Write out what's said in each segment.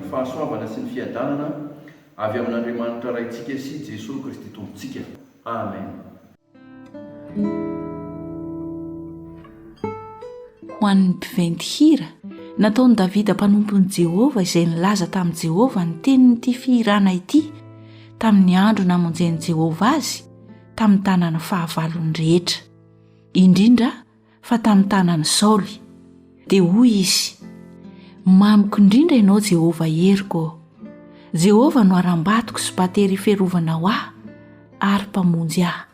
fahasoavana sy ny fiadanana avy amin'Andriamanitra Raintsika sy Jesoa Kristy Tompontsika. Amen. Ho an'ny mpiventy hira, nataon'i Davida mpanompon'i Jehovah izay nilaza tamin'i Jehovah ny tenin'ity fihirana ity, tamin'ny andro namonjen'i Jehovah azy tamin'ny tanan'ny fahavalony rehetra, indrindra fa tamin'ny tanan'i Saoly. Dia hoy izy, Mamiko indrindra ianao, Jehovah heriko ô! Jehovah no harambatoko sy batery fiarovana ho ahy ary mpamonjy ahy.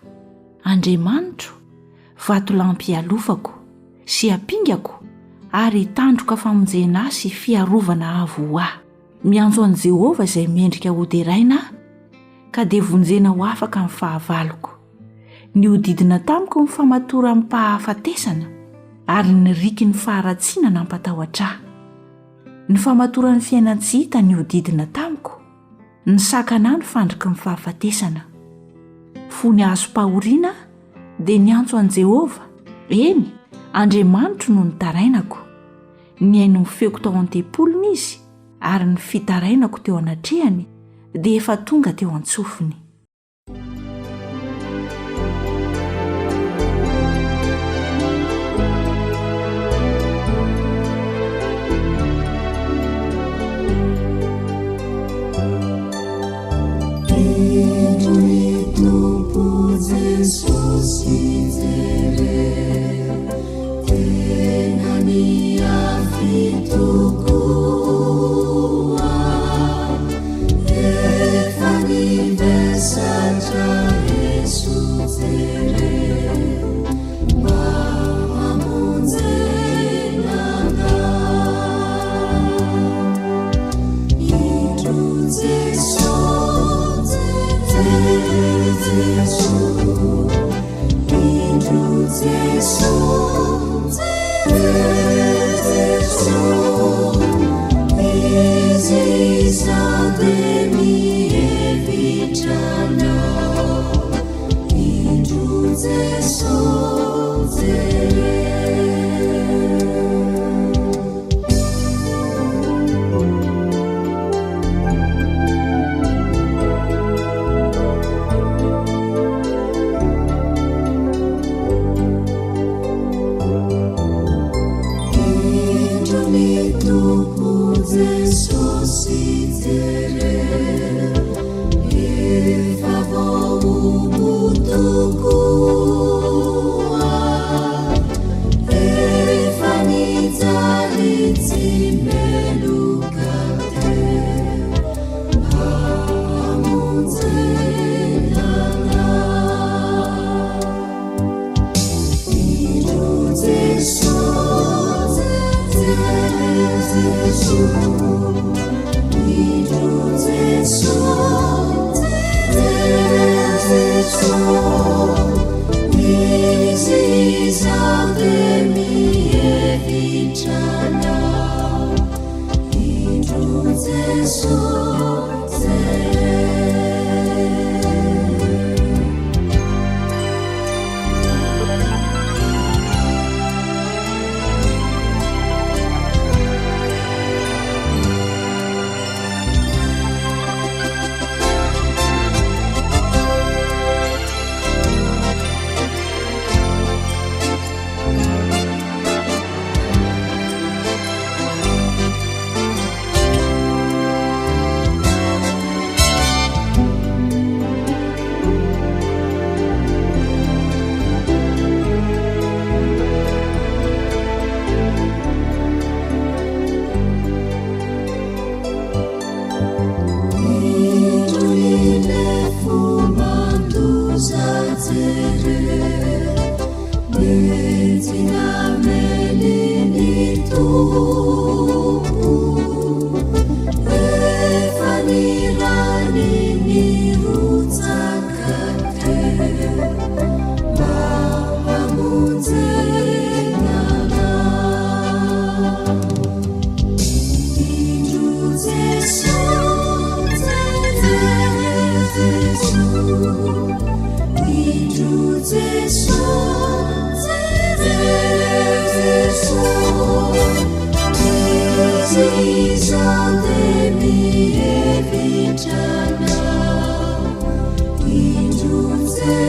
Andriamanitro, vatolampy ialofako sy ampingako ary tandroka famonjena ahy sy fiarovana avo ho ahy. Miantso an'i Jehovah izay mendrika hoderaina aho, ka dia vonjena ho afaka amin'ny fahavaloko. Nihodidina tamiko ny famatoram-pahafatesana, ary ny riky ny faharatsiana nampatahotra ahy. Ny famatoran'ny fiainan-tsy hita nihodidina tamiko, nisakana ahy ny fandriky ny fahafatesana. Fony azom-pahoriana aho, dia niantso an'i Jehovah, eny, Andriamanitro no nitarainako. Nihaino ny feoko tao an-tempoliny izy, ary ny fitarainako teo anatrehany dia efa tonga teo an-tsofiny.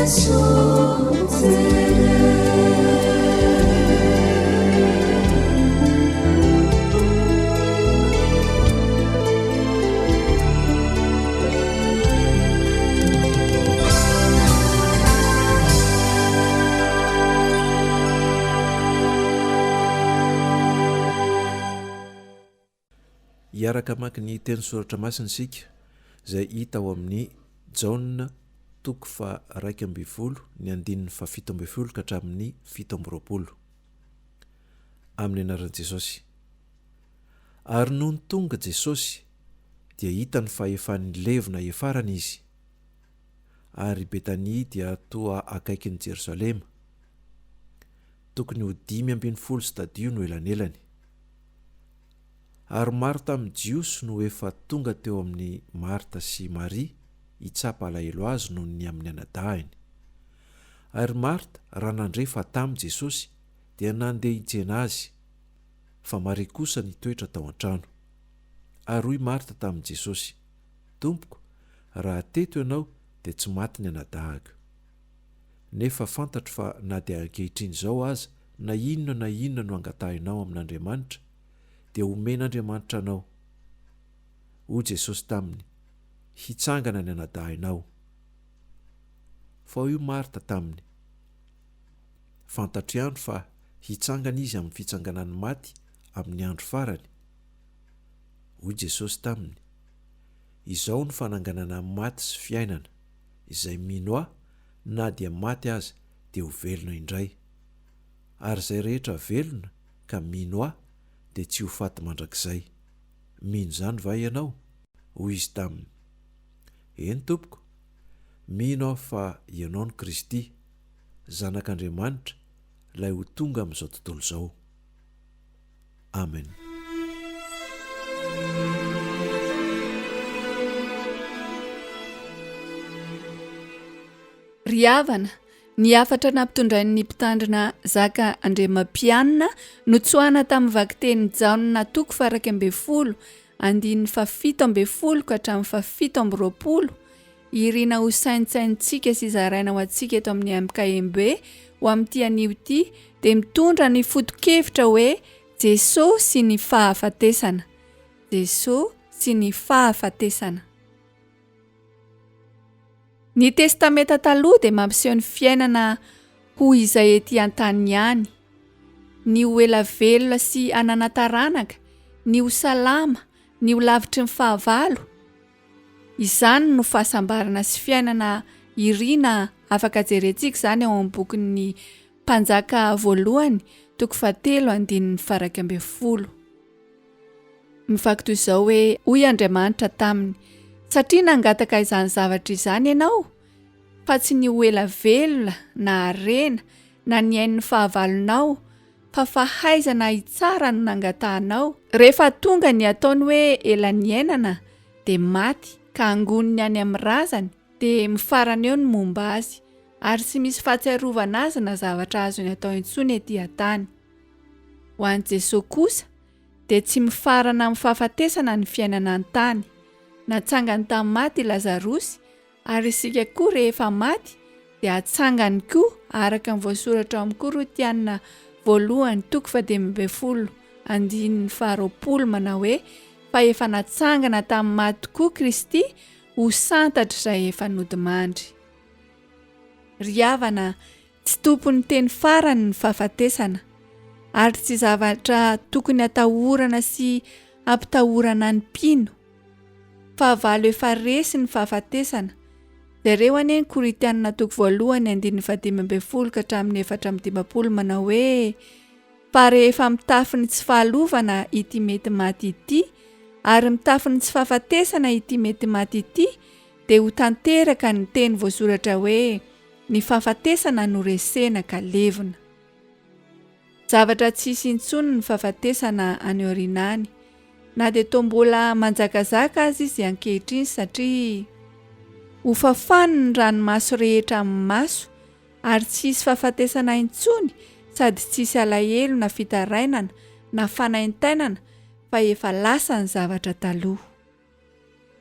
Hiaraka hamaky ny teny soratra masina isika izay hita ao amin'ny Jaona toko faha-11 ny andininy faha-17 ka hatramin'ny 27. Amin'ny anaran'i Jesosy. Ary nony tonga Jesosy dia hitany fa efa nilevina hefarana izy. Ary Betania dia toa akaikin'i Jerosalema. Tokony ho 15 stadio no elanelany. Ary maro tamin'ny Jiosy no efa tonga teo amin'i Marta sy Maria hitsapa alahelo azy noho ny amin'ny anadahiny. Ary Marta, raha nandre fa tamy Jesosy, dia nandeha hitsena azy, fa Maria kosa nitoetra tao an-trano. Ary hoy Marta tamin'i Jesosy, Tompoko, raha teto ianao, dia tsy maty ny anadahiko. Nefa fantatro fa na dia ankehitriny izao aza, na inona na inona no angatahinao amin'Andriamanitra, dia homen'Andriamanitra anao. Hoy Jesosy taminy, Hitsangana ny anadahinao. Fa hoy Marta taminy, Fantatro ihany fa hitsangana izy amin'ny fitsanganan'ny maty amin'ny andro farany. Hoy Jesosy taminy, Izao no fananganana ny maty sy fiainana, izay mino Ahy, na dia maty aza, dia ho velona indray. Ary izay rehetra velona ka mino Ahy dia tsy ho faty mandrakizay. Mino izany va ianao? Hoy izy taminy, Eny, Tompoko, mino aho fa Ianao no Kristy, Zanak'Andriamanitra, Ilay ho tonga amin'izao tontolo izao. Amen. Ry havana, ny hafatra nampitondrain'ny Mpitandrina Zaka Andriamampianina notsoahana tamin'ny vakitenin'i Jaona toko faha-11 andininy faha-17 ka hatramin'ny faha-27, irina ho saintsainintsika sy zaraina ho antsika eto amin'ny MKMB ho amin'ity anio ity dia mitondra ny foto-kevitra hoe Jesoa sy ny fahafatesana. Jesoa sy ny fahafatesana. Ny Testamenta Taloha dia mampiseho ny fiainana ho izay ety an-tany ihany, ny ho ela velona sy hanana taranaka, ny ho salama, ny ho lavitry ny fahavalo. Izany no fahasambarana sy fiainana irina afaka jerentsika izany ao amin'ny bokin'ny Mpanjaka voalohany toko fahatelo andininy faha-iraika ambinifolo. Mivaky toy izao hoe, Hoy Andriamanitra taminy, Satria nangataka izany zavatra izany ianao, fa tsy ny ho ela velona na harena na ny ain'ny fahavalonao, fa fahaizana hitsara no nangatahanao, Rehefa tonga ny ataony hoe ela niainana dia maty ka angoniny any amin'ny razany, dia mifarana eo ny momba azy, ary tsy misy fahatsiarovana azy na zavatra azony atao intsony ety an-tany. Ho an'i Jesoa kosa, dia tsy mifarana amin'ny fahafatesana ny fiainana an-tany. Natsangany tamin'ny maty i Lazarosy, ary isika koa rehefa maty dia hatsangany koa araka ny voasoratra ao amin'ny Korintiana voalohany toko fahadimy ambinifolo andininy faharoapolo manao hoe fa efa natsangana tamin'ny maty tokoa Kristy ho santatr'izay efa nodimandry. Ry havana, Tsy tompon'ny teny farany ny fahafatesana, ary tsy zavatra tokony hatahorana sy hampitahorana ny mpino. Fahavalo efa resy ny fahafatesana. Jereo anie ny Korintianina toko voalohany andininy fahadimy ambinifolo ka hatramin'ny 54 manao hoe, Fa rehefa mitafy ny tsy fahalovana ity mety maty ity, ary mitafy ny tsy fahafatesana ity mety maty ity, dia ho tanteraka ny teny voasoratra hoe, Ny fahafatesana no resena ka levona. Zavatra tsy hisy intsony ny fahafatesana any aoriana any, na dia toa mbola manjakazaka aza izy ankehitriny satria hofafany ny ranomaso rehetra amin'ny maso ary tsy hisy fahafatesana intsony sady tsy hisy alahelo na fitarainana na fanaintainana fa efa lasa ny zavatra taloha.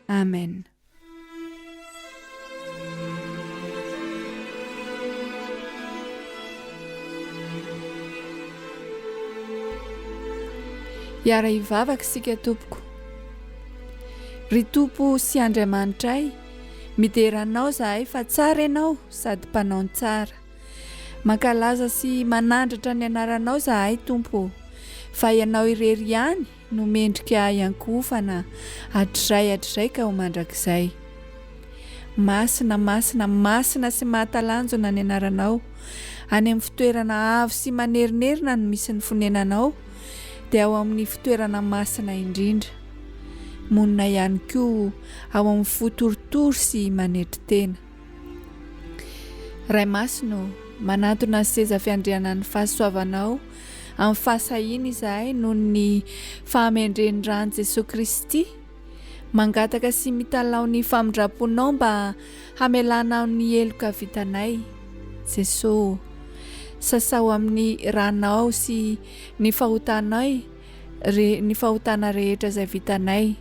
Amen. Hiara-hivavaka isika tompoko. Ry Tompo sy Andriamanitray, midera Anao zahay fa tsara Ianao sady mpanao ny tsara. Mankalaza sy manandratra ny anaranao zahay Tompo ô, fa Ianao irery ihany no mendrika hiankohofana hatrizay hatrizay ka ho mandrakizay. Masina, masina, masina sy mahatalanjona ny anaranao. Any amin'ny fitoerana avo sy manerinerina no misy ny fonenanao, dia ao amin'ny fitoerana masina indrindra. Monina ihany koa ao amin'ny fo torotoro sy manetry tena. Ray Masina ô, manantona ny seza fiandrianan'ny fahasoavanao amin'ny fahasahiana izahay noho ny fahamendren'ny ran'i Jesoa Kristy. Mangataka sy mitalaho ny famindram-ponao mba hamelanao ny heloka vitanay. Jesoa ô, sasao amin'ny ranao sy ny fahotanay re ny fahotana rehetra izay vitanay.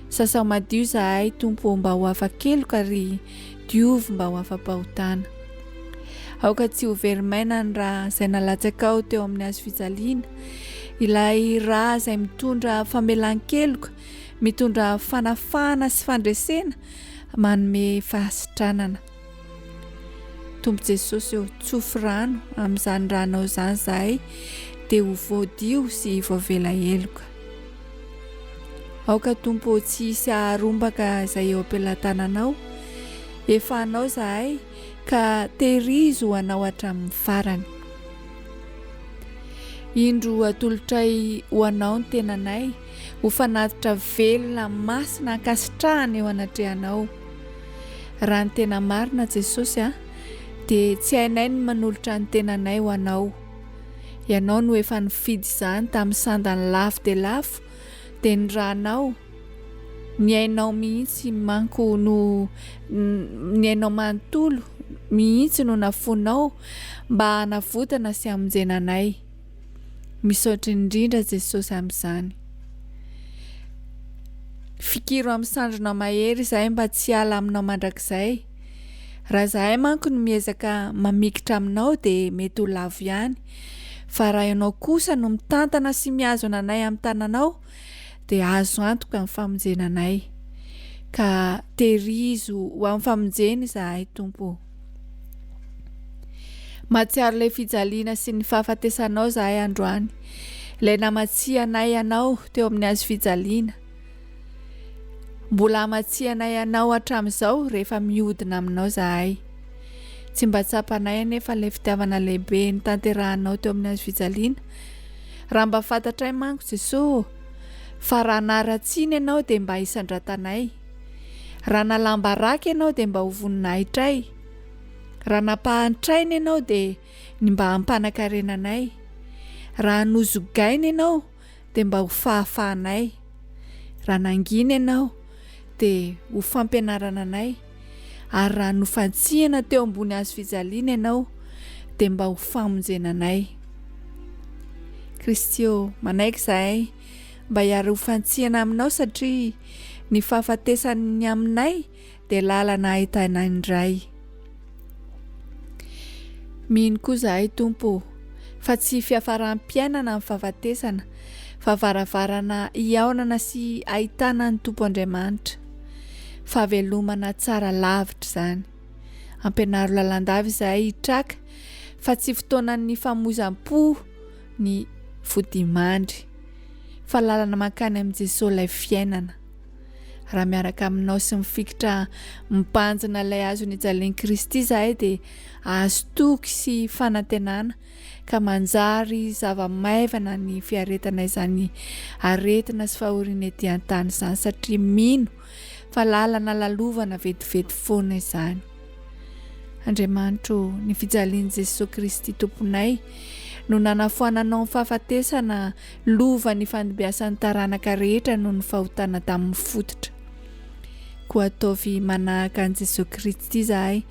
Sasao madio izahay Tompo ô mba ho afa-keloka ry diovy mba ho afa-pahotana. Aoka tsy ho very maina ny ra izay nalatsakao teo amin'ny hazo fijaliana, ilay ra izay mitondra famelan-keloka, mitondra fanafahana sy fandresena, manome fahasitranana. Tompo Jesosy ô, tsofy rano amin'izany ranao izany izahay dia ho voadio sy voavela heloka. Aoka Tompo ô tsy hisy haharombaka izay eo am-pelatananao. Efa anao izahay ka tehirizo ho anao hatramin'ny farany. Indro atolotray ho anao ny tenanay ho fanatitra velona masina ankasitrahana eo anatrehanao. Raha ny tena marina Jesosy a, dia tsy hainay ny manolotra ny tenanay ho Anao. Ianao no efa nifidy izany tamin'ny sandany lafo dia lafo, dia ny rànao, ny ainao mihitsy manko no, ny ainao manontolo mihitsy no nafoinao mba hanavotana sy hamonjena anay. Misaotra indrindra Jesosy amin'izany. Fikiro amin'ny sandrinao mahery izahay mba tsy hiala aminao mandrakizay. Raha izahay manko no miezaka mamikitra aminao dia mety ho lavo ihany. Fa raha ianao kosa no mitantana sy mihazona anay amin'ny tananao dia azo antoka ny famonjena anay. Ka tehirizo ho amin'ny famonjena izahay Tompo ô. Mahatsiaro ilay fijaliana sy ny fahafatesanao izahay androany, ilay namatsianay anao teo amin'ny hazo fijaliana. Mbola amatsianay anao hatramin'izao rehefa mihodina aminao izahay. Tsy mba tsapanay anefa ilay fitiavana lehibe notanterahanao teo amin'ny hazo fijaliana. Raha mba fantatray manko Jesoa ô, fa raha naharatsiana ianao dia mba hisandratanay. Raha nalam-baraka ianao dia mba ho voninahitray. Raha nampahantraina ianao dia ny mba hampanakarena anay. Raha nozogaina ianao dia mba ho fahafahanay. Raha nangina ianao dia ho fampianarana anay. Ary raha nofantsihana teo ambony hazo fijaliana ianao dia mba ho famonjena anay. Kristy ô, manaiky izahay mba hiara-hofantsihana aminao satria ny fahafatesany aminay dia lalana ahitana indray. Mino koa izahay Tompo ô, fa tsy fiafaram-piainana ny fahafatesana, fa varavarana hihaonana sy ahitana ny Tompo Andriamanitra. Fahavelomana tsara lavitra izany. Ampianaro lalandava izahay hitraka fa tsy fotoanan'ny famoizam-po ny fodimandry, fa lalana mankany amin'i Jesoa ilay fiainana. Raha miaraka aminao sy mifikitra mibanjina ilay hazo nijalian'i Kristy izahay dia azo toky sy fanantenana ka manjary zava-maivana ny fiaretana izany aretina sy fahoriana ety an-tany izany satria mino fa lalana lalovana vetivety foana izany. Andriamanitro ô, ny fijalian'i Jesoa Kristy Tomponay no nanafoananao ny fahafatesana lova nifandimbiasan'ny taranaka rehetra noho ny fahotana tamin'ny fototra. Koa ataovy manahaka an'i Jesoa Kristy izahay,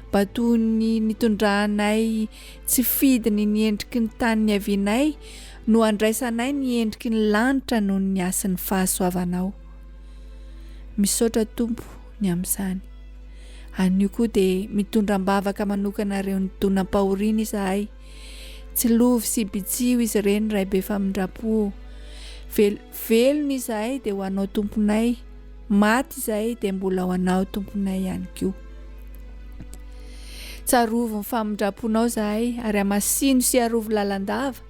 mba toy ny nitondranay tsy fidiny ny endriky ny tany niavianay no handraisanay ny endriky ny lanitra noho ny hasin'ny fahasoavanao. Misaotra Tompo ny amin'izany. Anio koa dia mitondra am-bavaka manokana ireo nidonam-pahoriana izahay. Tsilovy sy bitsiho izy ireny Ray be famindram-po ô. Vel, velona izahay dia ho Anao Tomponay, maty izahay dia mbola ho Anao Tomponay ihany koa. Tsarovy ny famindram-ponao izahay ary hamasino sy arovy lalandava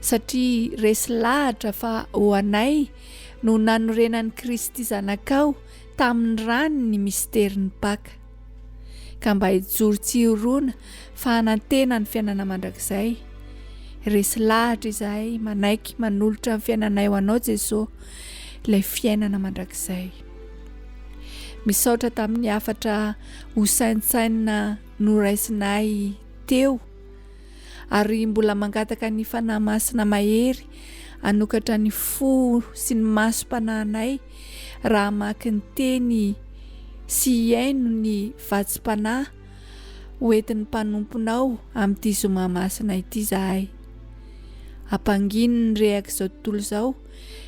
satria resy lahatra fa ho anay no nanorenan'i Kristy Zanakao tamin'ny rany ny misterin'ny Paka. Ka mba hijoro tsy hirona fa hanantena ny fiainana mandrakizay. Resy lahatra izahay manaiky manolotra ny fiainanay ho Anao Jesoa, ilay fiainana mandrakizay. Misaotra tamin'ny hafatra ho saintsainina noraisinay teo ary mbola mangataka ny Fanahy Masina mahery hanokatra ny fo sy ny masom-panahinay raha hamaky ny teny sy hihaino ny vatsim-panahy ho entin'ny mpanomponao amin'ity zoma masina ity izahay. Ampangino ny rehak'izao tontolo izao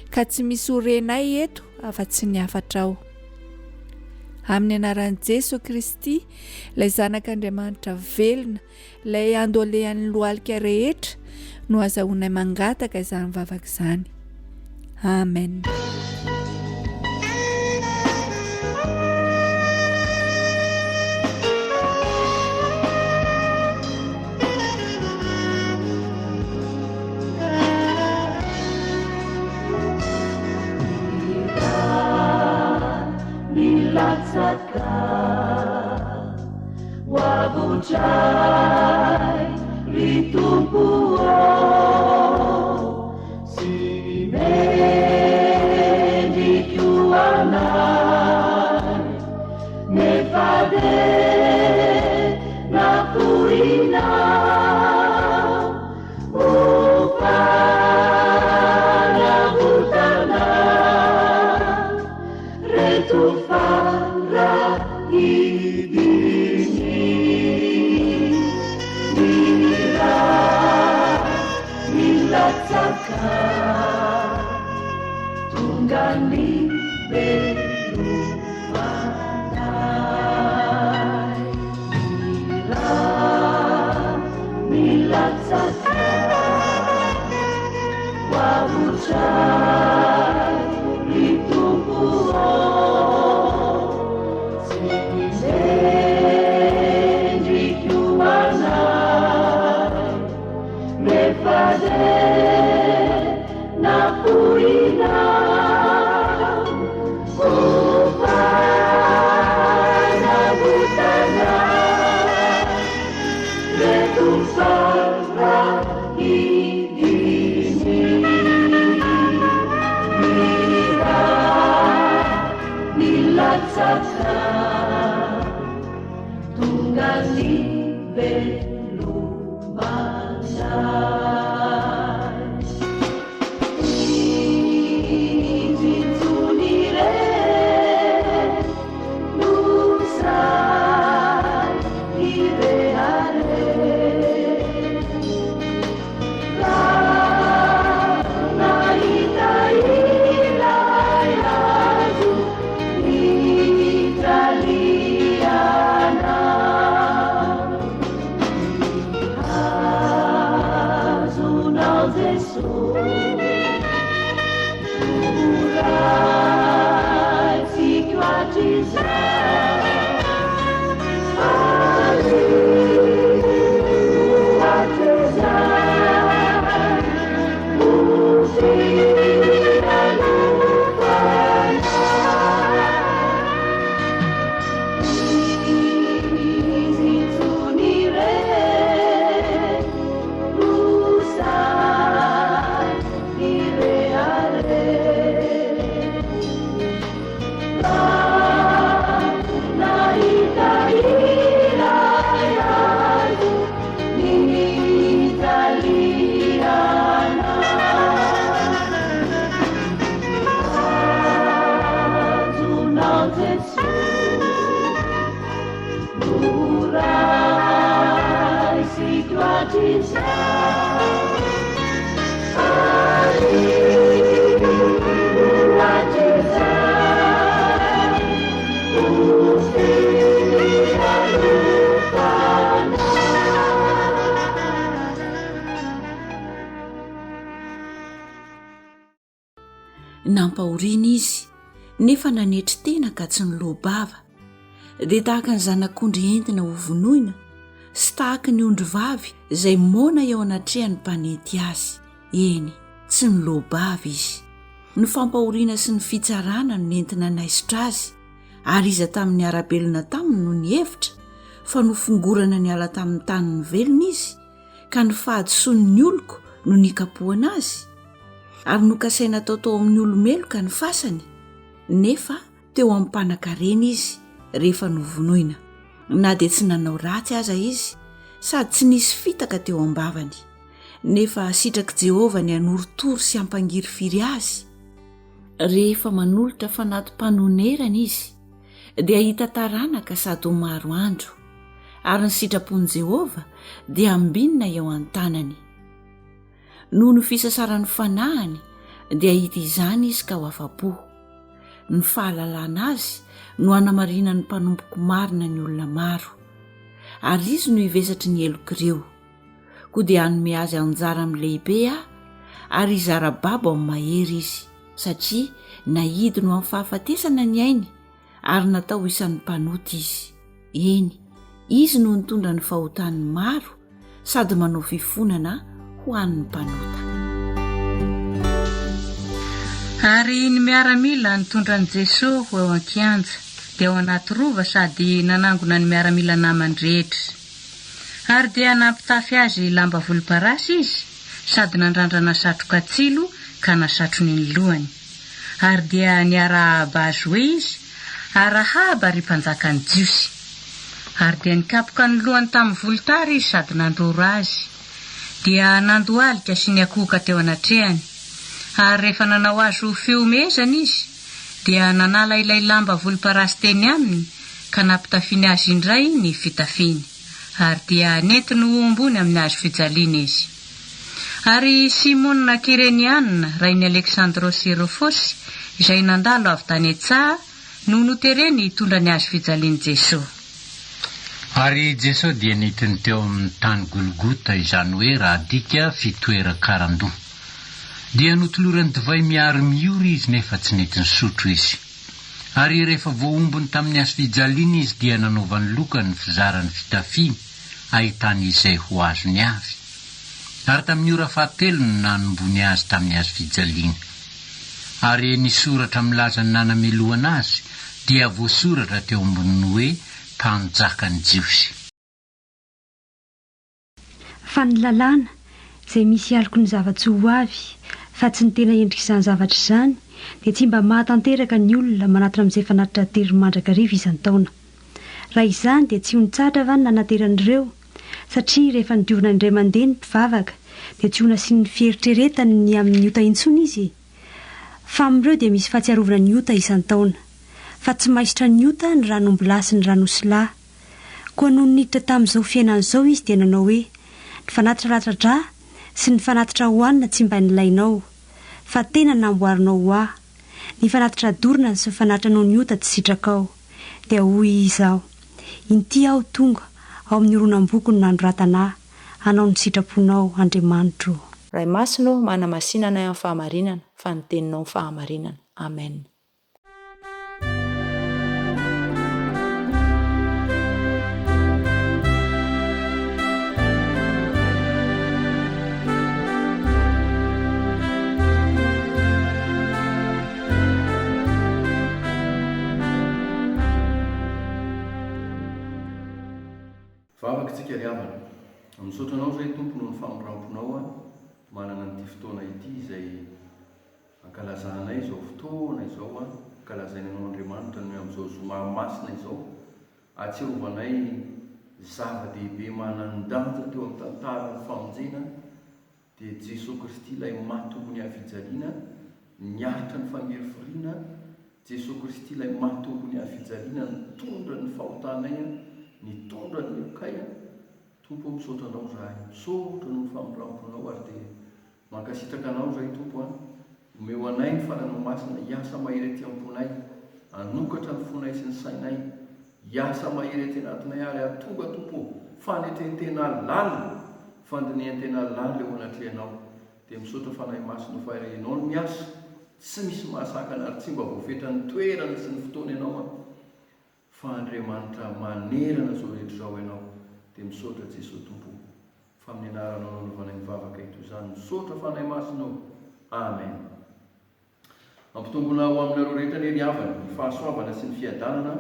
ka tsy misy ho renay eto afa-tsy ny hafatrao. Amin'ny anaran'i Jeso Kristy, ilay Zanak'Andriamanitra velona, ilay andohalehan'ny lohalika rehetra, no azahoanay mangataka izany vavaka izany. Amen. Milatsaka ho avotray ry Tompo ô, tsy mendrika ho anay, nefa dia nafoinao. Ho fanavotana reto farahidiny ny ra milatsaka tonga ny velomanay ny ra Milatsaka ho avotray ry Tompo ô, tsy mendrika ho anay, nefa dia nafoinao ho fanavotana. Tonga ny velomanay. Izy intsony irery no sahy hirehareha. Ka nahita ilay hazo nijaliana. Hazonao Jesoa Horaisiko hatrizay Ary ho hatrizay Ho fialofana Izy intsony irery no sahy hirehareha. Ka nahita ilay hazo nijaliana. Azonao Jesoa Noraisiko hatrizay Ary ho hatrizay Ho fialofana. Nampahoriana izy, nefa nanetry tena ka tsy niloa-bava, dia tahaka ny zanak'ondry entina hovonoina sy tahaka ny ondrivavy izay moana eo anatrehan'ny mpanety azy. Eny, tsy niloa-bava izy. Ny fampahoriana sy ny fitsarana no nentina naisotra azy, ary iza tamin'ny niara-belona taminy no nihevitra fa nofongorana niala tamin'ny tanin'ny velona izy, ka ny fahadisoan'ny oloko no nikapohana azy? Ary nokasaina atao tao amin'ny olo-meloka ny fasany, nefa teo amin'ny mpanankarena izy rehefa novonoina, na dia tsy nanao ratsy aza izy, sady tsy nisy fitaka teo am-bavany. Nefa sitrak'i Jehovah ny hanorotoro sy hampangirifiry azy. Rehefa manolotra fanati-panonerana izy, dia hahita taranaka sady ho maro andro, ary ny sitrapon'i Jehovah dia hambinina eo an-tanany. Noho ny fisasaran'ny fanahiny dia hahita izany izy ka ho afa-po. Ny fahalalana azy no hanamarinan'ny mpanompoko marina ny olona maro, ary izy no hivesatry ny helok'ireo. Koa dia hanome azy anjara amin'ny lehibe aho, ary hizara babo amin'ny mahery izy, satria naidiny ho amin'ny fahafatesana ny ainy, ary natao ho isan'ny mpanota izy. Eny, izy no nitondra ny fahotan'ny maro sady manao fifonana ho an'ny mpanota. Ary ny miaramila nitondra an'i Jesoa ho eo an-kianja, dia ao anaty rova sady nanangona ny miaramila namany rehetra. Ary dia nampitafy azy lamba volomparasy izy sady nandrandrana satroka tsilo ka nasatrony ny lohany. Ary dia niarahaba azy hoe izy, Arahaba, ry mpanjakan'ny Jiosy! Ary dia nikapoka ny lohany tamin'ny volotara izy sady nandroro azy. Dia nandohalika sy niakohoka teo anatrehany. Ary rehefa nanao azy ho fihomehezana izy, dia nanala ilay lamba volomparasy teny aminy ka nampitafiany azy indray ny fitafiany, ary dia nentiny ho hombony amin'ny hazo fijaliana izy. Ary Simona Kyreniana, rain'i Aleksandrosy sy Rofosy, izay nandalo avy tany an-tsaha, no notereny hitondra ny hazo fijalian'i Jesoa. Ary Jesoa dia nentiny teo amin'ny tany Golgota, izany hoe raha adika, fitoeran-karandoha. Dia notolorany divay miharo miory izy, nefa tsy nety nisotro izy. Ary rehefa voahombony tamin'ny hazofijaliana izy dia nanaovany loka ny fizarany fitafiany, ahitany izay ho azony avy. Ary tamin'ny ora fahatelo no nanombony azy tamin'ny hazofijaliana. Ary ny soratra milaza ny nanamelohana azy dia voasoratra teo amboniny hoe, Mpanjakan'ny Jiosy. Fa ny lalàna, izay misy aloky ny zava-tsoa ho avy, fa tsy ny tena endrik'izany zavatra izany, dia tsy mba mahatanteraka ny olona manatona amin'izay fanatitra ateriny mandrakariva isan-taona. Raha izany dia tsy ho nitsahatra va ny nanateran'ireo? Satria rehefa nodiovina indray mandeha ny mpivavaka, dia tsy ho nasian'ny fieritreretany ny amin'ny ota intsony izy e! Fa amin'ireo dia misy fahatsiarovana ny ota isan-taona. Fa tsy maisotra ny ota ny ran'ombilahy sy ny ran'osilahy. Koa nony niditra tamin'izao fiainana izao izy dia nanao hoe, Ny fanatitra latsa-drà sy ny fanatitra hohanina tsy mba nilainao, fa tena namboarinao ho ahy. Ny fanatitra dorana sy ny fanatitra noho ny ota tsy sitrakao. Dia hoy Izaho, Inty aho tonga, ao amin'ny horonam-boky no nanoratana ahy, hanao ny sitraponao, Andriamanitro ô. Ray Masina ô, manamasina anay amin'ny fahamarinana, fa ny Teninao no fahamarinana. Amen. Vavaka tsika ry havana. Misaotra anao izay Tompo noho ny famindramponao manana an'ity fotoana ity izay Ankalazanay izao fotoana izao an, ankalazaina anao Andriamanitra ny amin'izao zoma masina izao, ahatsiarovanay zava-dehibe manan-danja teo amin'ny tantaran'ny famonjena dia Jesoa Kristy ilay maty ho ny hafijaliana, niaritra ny fangirifiriana, Jesoa Kristy ilay maty ho ny hafijaliana nitondra ny fahotanay an, nitondra ny helokay an, Tompo ô misaotra anao izahay, misaotra noho ny famindram-ponao ary dia Mankasitraka Anao izay Tompo a! Omeo anay ny Fananao Masina hiasa mahery aty am-ponay, hanokatra ny fonay sy ny sainay, hiasa mahery aty anatinay ary hahatonga Tompo ô, fanetren-tena lalina, fandinihan-tena lalina eo anatrehanao. Dia misaotra Fanahy Masina fa Ianao no miasa. Tsy misy mahasakana ary tsy mba voafetran'ny toerana sy ny fotoana Ianao an! Fa Andriamanitra manerana izao rehetra izao Ianao dia misaotra Jesoa Tompo o! Fa amin'ny anaranao no anaovanay ny vavaka ito izany misaotra Fanahy Masina o! Amen! Ampitomboina ho aminareo rehetra anie ry havana ny fahasoavana sy ny fiadanana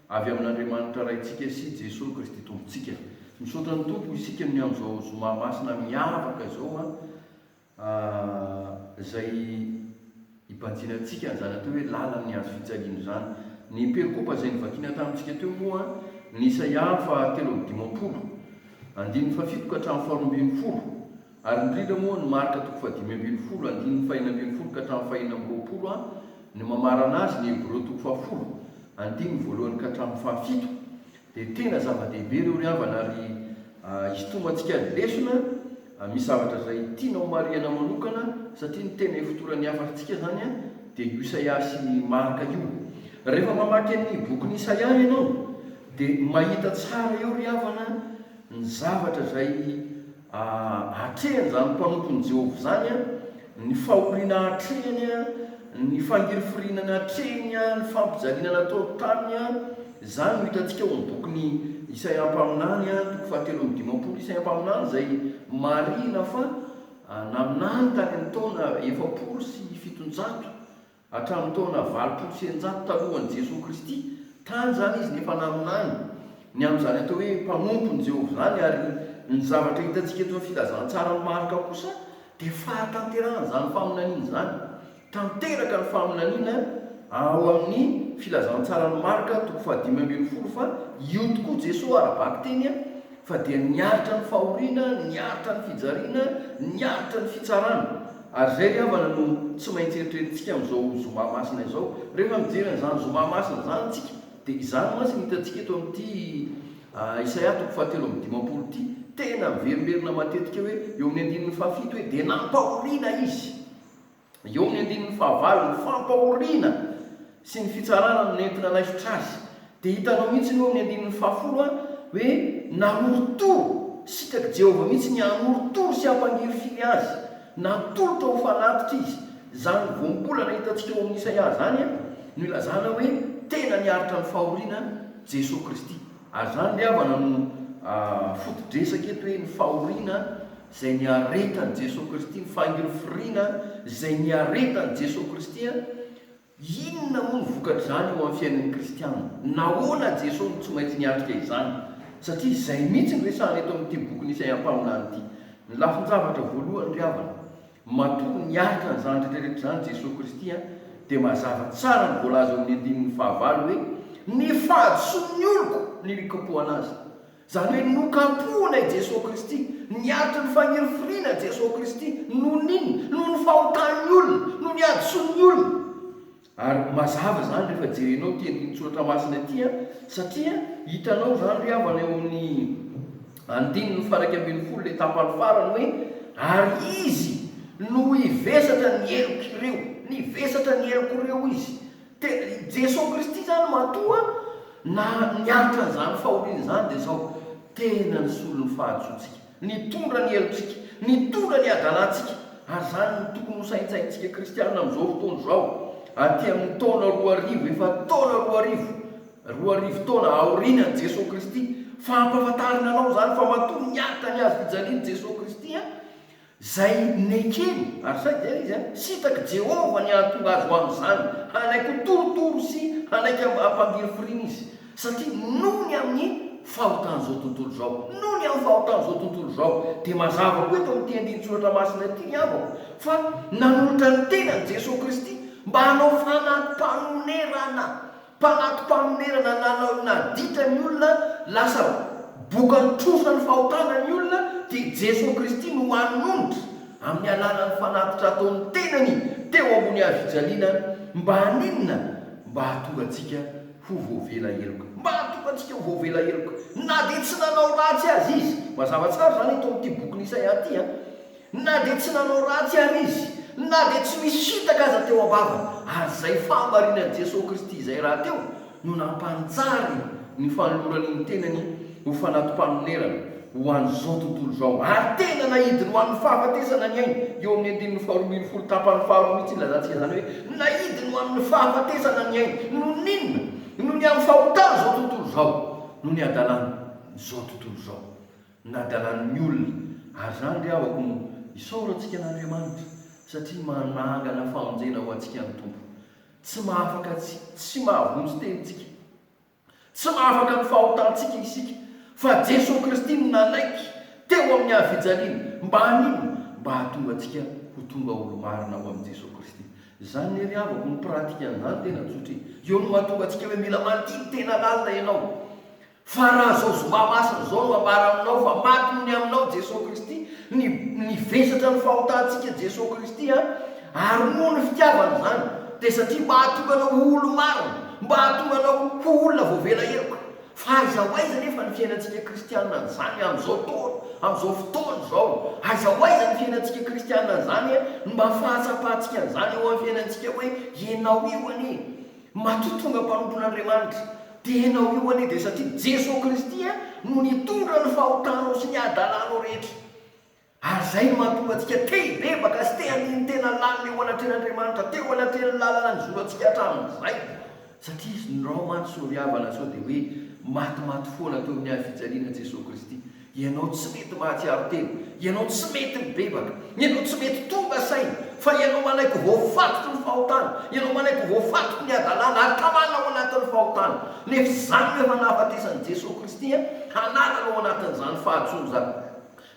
avy amin'Andriamanitra Raintsika sy Jesoa Kristy Tompontsika. Misaotra ny Tompo isika ny amin'izao zoma masina miavaka izao an! Izay hibanjinantsika an'izany atao hoe lalan'ny hazo fijaliana izany. Ny perikopa izay novakiana tamintsika teo moa ny Isaia faha 53, andininy fahafito ka hatramin'ny faharoambinifolo, ary indrindra moa ny Marka toko faha15, andininy faha-16 ka hatramin'ny faha-26, ny mamarana azy ny Hebreo toko fahafolo, andininy voalohany ka hatramin'ny fahafito. Dia tena zava-dehibe ireo ry havana ary hisintomantsika lesona, misy zavatra izay tiana ho marihana manokana satria ny tena ifotoran'ny hafatritsika izany dia io Isaia sy Marka io. Rehefa mamaky an'ny bokin'i Isaia ianao dia mahita tsara eo ry havana ny zavatra izay Atrehany izany mpanompon'i Jehovah izany, ny fahoriana atrehiny, ny fangirifiriana natrehiny, ny fampijaliana natao taminy. Izany no hitantsika ao amin'ny bokin'i Isaia mpaminany, toko fahatelo amby dimampolo. Isaia mpaminany izay marihina fa naminany tany amin'ny taona 740. Hatramin'ny taona 680 talohan'i Jesoa Kristy, tany izany izy no efa naminany ny amin'izany atao hoe mpanompon'i Jehovah izany, ary ny zavatra hitantsika eto amin'ny filazantsaran'i Marka kosa dia fahatanterahan'izany faminaniana izany. Tanteraka ny faminaniana ao amin'ny filazantsaran'i Marka toko fahadimy ambin'ny folo fa io tokoa Jesoa ara-bakiteny fa dia niaritra ny fahoriana, niaritra ny fijaliana, niaritra ny fitsarana. Ary izay ry havana no tsy maintsy eritreretintsika amin'izao Zoma Masina izao. Rehefa mijery an'izany Zoma Masina izany isika, dia izany mantsy no hitantsika eto amin'ity Isaia toko fahatelo amby dimampolo ity. Tena miverimberina matetika hoe eo amin'ny andininy fahafito hoe dia nampahoriana izy. Eo amin'ny andininy fahavalo, ny fampahoriana sy ny fitsarana no nentina nanaisotra azy. Dia hitanao mihitsy eo amin'ny andininy fahafolo hoe nanorotoro, sitrak'i Jehovah mihitsy ny hanorotoro sy hampangirifiry azy. Natolotra ho fanatitra izy. Izany voambolana hitantsika ao amin'ny Isaia izany no ilazana hoe tena niaritra ny fahoriana Jesoa Kristy. Ary izany ry havana no foto-dresaka eto hoe ny fahoriana izay niaretan'i Jesoa Kristy, ny fangirifiriana izay niaretan'i Jesoa Kristy. Inona moa no vokatr'izany eo amin'ny fiainan'ny kristiana? Nahoana Jesoa no tsy maintsy niatrika izany? Satria izay mihitsy no resahana eto amin'ity bokin'i Isaia mpaminany ity. Ny lafin-javatra voalohany ry havana, matoa niaritra an'izany rehetra rehetra izany Jesoa Kristy dia mazava tsara ny voalaza eo amin'ny andininy fahavalo hoe, Ny fahadisoan'ny oloko no nikapohana azy. Izany hoe nokapohina i Jesoa Kristy, niaritra ny fanirifiriana Jesoa Kristy, noho ny inona? Noho ny fahotan'ny olona, noho ny hadisoan'ny olona. Ary mazava izany rehefa jerenao ity andinin-tsoratra masina ity an, satria hitanao izany ry havana eo amin'ny andininy faha-iraika ambin'ny folo ilay tapany farany hoe, ary Izy no hivesatra ny helok'ireo, nivesatra ny helok'ireo Izy. Tena i Jesoa Kristy izany matoa na niaritra an'izany fahoriana izany dia izao, tena nisolo ny fahadisoantsika, nitondra ny helotsika, nitondra ny hadalantsika, ary izany no tokony ho saintsaintsika kristiana amin'izao fotoana izao, aty amin'ny taona 2000, efa taona 2000, 2000 taona aorianan'i Jesoa Kristy, fa ampahafantarina anao izany fa matoa niaritra ny hazo fijaliana Jesoa Kristy, Izay nekeny, ary saiky izay ilay izy an, sitak'i Jehovah ny hahatonga azy ho amin'izany, hanaiky ho torotoro sy hanaiky hampangirifiriana izy, satria noho ny amin'ny fahotan'izao tontolo izao, noho ny amin'ny fahotan'izao tontolo izao, dia mazava koa eto amin'ity andinin-tsoratra masina ity ry havako, fa nanolotra ny tenany Jesoa Kristy mba hanao fanati-panonerana. Mpanato-panonerana nanao naditra ny olona lasa bokan'ny trosa ny fahotana ny olona dia Jesoa Kristy no manonitra amin'ny alalan'ny fanatitra ataon'ny tenany teo ambony hazo fijaliana mba haninona? Mba hahatonga antsika ho voavela heloka. Mba hahatonga antsika ho voavela heloka na dia tsy nanao ratsy aza izy. Mazava tsara izany eto amin'ity bokin'i Isaia ity an. Na dia tsy nanao ratsy ary izy, na dia tsy misy fitaka aza teo am-bavany, ary izay fahamarinan'i Jesoa Kristy izay rahateo no nampanjary ny fanolorany ny tenany. Ho fanati-panonerana ho an'izao tontolo izao, ary tena naidiny ho an'ny fahafatesana ny ainy, eo amin'ny andininy faharoa ambin'ny folo tapany faharoa mihitsy ilazantsika izany hoe naidiny ho amin'ny fahafatesana ny ainy, noho ny inona? Noho ny amin'ny fahotan'izao tontolo izao, noho ny hadalan'izao tontolo izao, ny hadalan'ny olona, ary izany ry havako no isaorantsika an'Andriamanitra satria manangana famonjena ho antsika ny Tompo, tsy mahafaka antsika, tsy mahavonjy tena isika. Tsy mahafaka ny fahotantsika isika, fa Jesoa Kristy no nanaiky teo amin'ny hafijaliana mba haninona? Mba hahatonga antsika ho tonga olo-marina ao amin'i Jesoa Kristy. Izany anie ry havako ny pratique an'izany tena tsotra e. Eo no mahatonga antsika hoe mila mandini-tena lalina ianao. Fa raha izao zoma masina izao no ambara aminao fa maty noho ny aminao Jesoa Kristy, ny nivesatra ny fahotantsika Jesoa Kristy an, ary noho ny fitiavany izany, dia satria mba hahatonga anao ho olo-marina, mba hahatonga anao ho olona voavela heloka. Fa aiza ho aiza anefa ny fiainantsika kristiana an'izany amin'izao taona, amin'izao fotoana izao? Aiza ho aiza ny fiainantsika kristiana an'izany an, ny mba fahatsapantsika an'izany eo amin'ny fiainantsika hoe ianao io anie, matoa tonga mpanompon'Andriamanitra, dia ianao io anie dia satria Jesoa Kristy no nitondra ny fahotanao sy ny hadalanao rehetra. Ary izay no mahatonga antsika te hibebaka sy te handini-tena lalina eo anatrehan'Andriamanitra, teo anatrehan'ny lalana nizorantsika hatramin'izay. Satria izy nirao mantsy sao ry havana sao dia hoe matimaty foana teo amin'ny hazo fijaliana Jesoa Kristy. Ianao tsy mety mahatsiaro tena, ianao tsy mety mibebaka, ianao tsy mety tonga saina fa ianao manaiky ho voafatotry ny fahotana, ianao manaiky ho voafatotry ny hadalana ary tamana ao anatin'ny fahotana. Nefa izany no efa nahafatesan'i Jesoa Kristy hanala anao ao anatin'izany fahadisoana izany.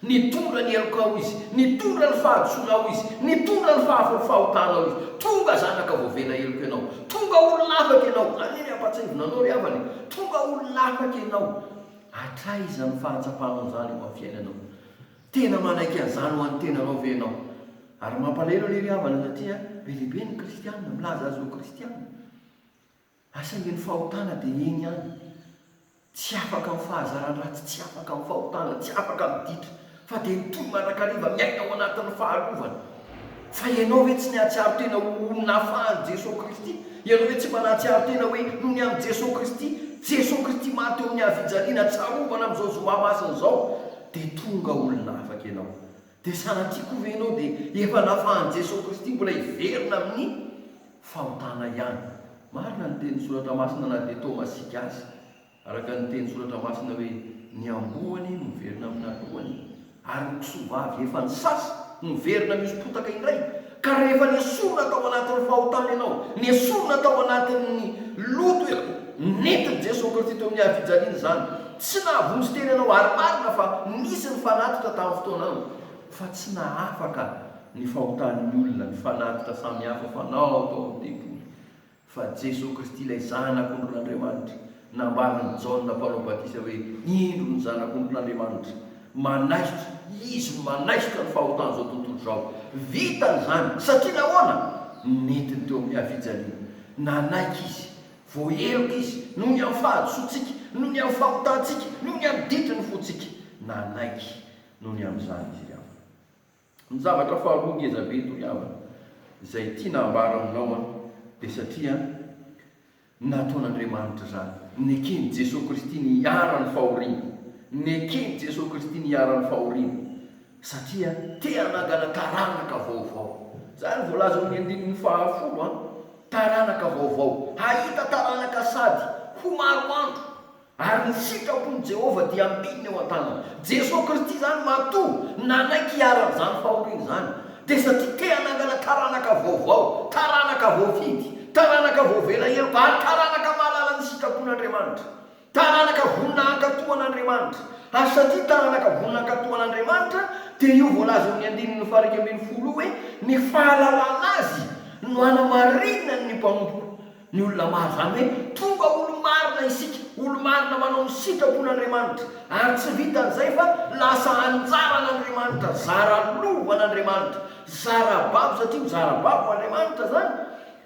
Nitondra ny helokao Izy, nitondra ny fahadisoanao Izy, nitondra ny fahafahotanao Izy. Tonga zanaka voavela heloka ianao. Tonga olona afaka ianao. Anie ny ampatsiahivina anao ry havana e. Tonga olona afaka ianao. Hatraiza ny fahatsapanao izany eo amin'ny fiainanao? Tena manaiky an'izany ho an'ny tenanao ve ianao? Ary mampalahelo anie ry havana satria be dia be ny kristiana milaza azy ho kristiana. Ary saingy ny fahotana dia eny ihany. Tsy afaka amin'ny fahazaran-dratsy, tsy afaka amin'ny fahotana, tsy afaka amin'ny ditra, fa dia mitohy mandrakariva miaina ao anatin'ny fahalovana. Fa ianao ve tsy nihatsiaro tena ho olona nafahan'i Jesoa Kristy? Ianao ve tsy mba nahatsiaro tena hoe noho ny amin'i Jesoa Kristy, Jesoa Kristy maty teo amin'ny hazofijaliana, tsarovana amin'izao zoma masina izao, dia tonga olona afaka ianao? Dia sanatria koa ve ianao dia efa nafahan'i Jesoa Kristy mbola hiverina amin'ny fahotana ihany? Marina ny tenin'ny Soratra Masina na dia toa masiaka aza. Araka ny tenin'ny Soratra Masina hoe, Ny amboa anie no miverina amin'ny naloany, ary ny kisoa vavy efa nisasa no miverina mihoso-potaka indray. Ka rehefa nesorina tao anatin'ny fahotana ianao, nesorina tao anatin'ny loto ianao, nentin'i Jesoa Kristy teo amin'ny hazofijaliana izany, tsy nahavonjy tena ianao, ary marina fa nisy ny fanatitra tamin'ny fotoanany, fa tsy nahafaka ny fahotan'ny olona ny fanatitra samihafa fanao tao amin'ny tempoly. Fa Jesoa Kristy ilay Zanak'ondrin'Andriamanitra, nambaran'i Jaona Mpanao Batisa hoe, Indro ny Zanak'ondrin'Andriamanitra, manaisotra, Izy no manaisotra ny fahotan'izao tontolo izao. Vitany izany, satria nahoana? Nentiny teo amin'ny hafijaliana. Nanaiky Izy, voaheloka Izy, noho ny amin'ny fahadisoantsika, noho ny amin'ny fahotantsika, noho ny amin'ny ditry ny fontsika. Nanaiky noho ny amin'izany Izy ry havana. Ny zavatra faharoa ngeza be eto ry havana izay tiana ambara aminao an, dia satria nataon'Andriamanitra izany, neken'i Jesoa Kristy ny hiharan'ny fahoriana, neken'i Jesoa Kristy ny hiharan'ny fahoriana, satria te hanangana taranaka vaovao. Izany voalaza ao amin'ny andininy fahafolo an, taranaka vaovao, hahita taranaka sady ho maro andro. Ary ny sitrapon'i Jehovah dia ambinina eo an-tanany. Jesoa Kristy izany matoa nanaiky hiharan'izany fahoriana izany, dia satria te hanangana taranaka vaovao, taranaka voafidy, taranaka voavela heloka, ary taranaka mahalala ny sitrapon'Andriamanitra. Taranaka vonona hankatò an'Andriamanitra. Ary satria taranaka vonona hankatò an'Andriamanitra, dia io voalaza eo amin'ny andininy faha-11 io hoe, Ny fahalalana Azy no hanamarinany ny mpanompoko. Ny olona maro, izany hoe tonga olo-marina isika, olo-marina manao ny sitrapon'Andriamanitra, ary tsy vitan'izay fa lasa anjaran'Andriamanitra, zara lovan'Andriamanitra, zara babo, satria mizara babo Andriamanitra izany,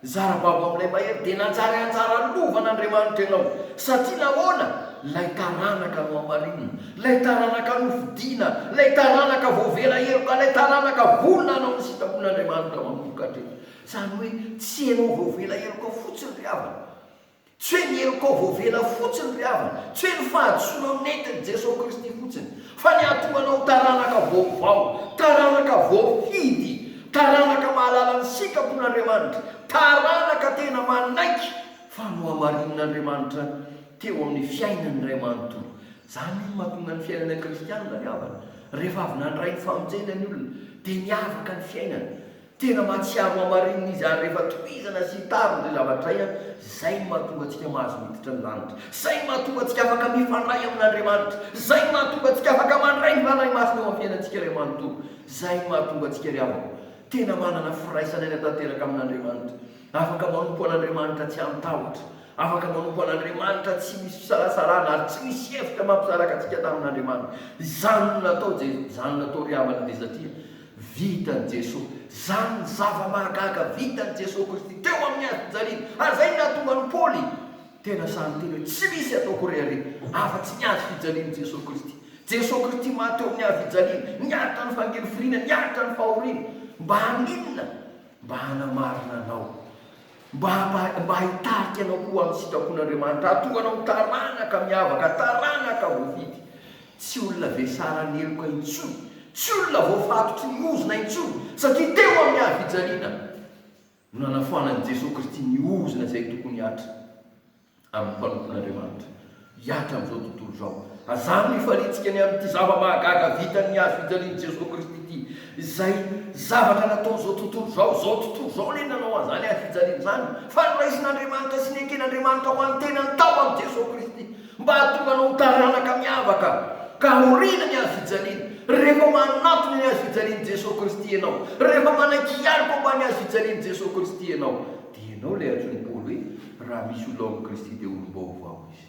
zara babo amin'ilay mahery, dia nanjary anjara lovan'Andriamanitra ianao, satria nahoana? Ilay taranaka nohamarinina, ilay taranaka nofidina, ilay taranaka voavela heloka, ilay taranaka vonona hanao ny sitrapon'Andriamanitra manomboka hatreto. Izany hoe tsy ianao voavela heloka fotsiny ry havana. Tsy hoe ny helokao voavela fotsiny ry havana, tsy hoe ny fahadisoanao nentin'i Jesoa Kristy fotsiny, fa ny hahatonga anao ho taranaka vaovao, taranaka voafidy, taranaka mahalala ny sitrapon'Andriamanitra, taranaka tena manaiky fa nohamarinin'Andriamanitra teo amin'ny fiainany iray manontolo. Izany no mahatonga ny fiainana kristianina ry havana. Rehefa avy nandray ny famonjena ny olona, dia miavaka ny fiainany. Tena mahatsiaro hamarinina izy ary rehefa tohizana sy hitarina izay zavatra izay an, izay no mahatonga antsika mahazo miditra ny lanitra. Izay no mahatonga antsika afaka mifandray amin'Andriamanitra. Izay no mahatonga antsika afaka mandray ny Fanahy Masina eo amin'ny fiainantsika iray manontolo. Izay no mahatonga antsika ry havako tena manana firaisana aina tanteraka amin'Andriamanitra. Afaka manompo an'Andriamanitra tsy amin-tahotra. Afaka manompo an'Andriamanitra tsy misy fisalasalana ary tsy misy hevitra mampisaraka antsika tamin'Andriamanitra. Izany no natao Je, izany no natao ry havana dia satria Vitan'i Jesoa. Izany ny zava-mahagaga vitan'i Jesoa Kristy teo amin'ny hazo fijaliana. Ary izay no nahatonga an'i Paoly tena sahy niteny hoe, Tsy misy ataoko rehareha afa-tsy ny hazo fijalian'i Jesoa Kristy. Jesoa Kristy maty teo amin'ny hazo fijaliana, niaritra ny fangirifiriana, niaritra ny fahoriana. Mba haninona? Mba hanamarina anao. Mba mba hitarika anao koa amin'ny sitrapon'Andriamanitra, hahatonga anao ho taranaka miavaka, taranaka voafidy. Tsy olona vesaran'ny heloka intsony, tsy olona voafatotry ny ozona intsony, satria teo amin'ny hazo-fijaliana no nanafoanan'i Jesoa Kristy ny ozona izay tokony hihatra. amin'ny mpanompon'Andriamanitra hihatra amin'izao tontolo izao. Azany no ifaliantsika ny amin'ity zava-mahagaga vitan'ny hazo fijalian'i Jesoa Kristy ity, izay zavatra nataon'izao tontolo izao. Izao tontolo izao anie nanao an'izany hazo fijaliana izany, fa noraisin'Andriamanitra sy neken'Andriamanitra ho an'ny tenany tao amin'i Jesoa Kristy, mba hahatonga anao ho taranaka miavaka, ka haorina ny hazo fijaliana. Rehefa manatona ny hazo fijalian'i Jesoa Kristy ianao, rehefa manaiky hialoka ambany hazo fijalian'i Jesoa Kristy ianao, dia ianao ilay antsoin'i Paoly hoe Raha misy olona ao amin'i Kristy dia olom-baovao izy.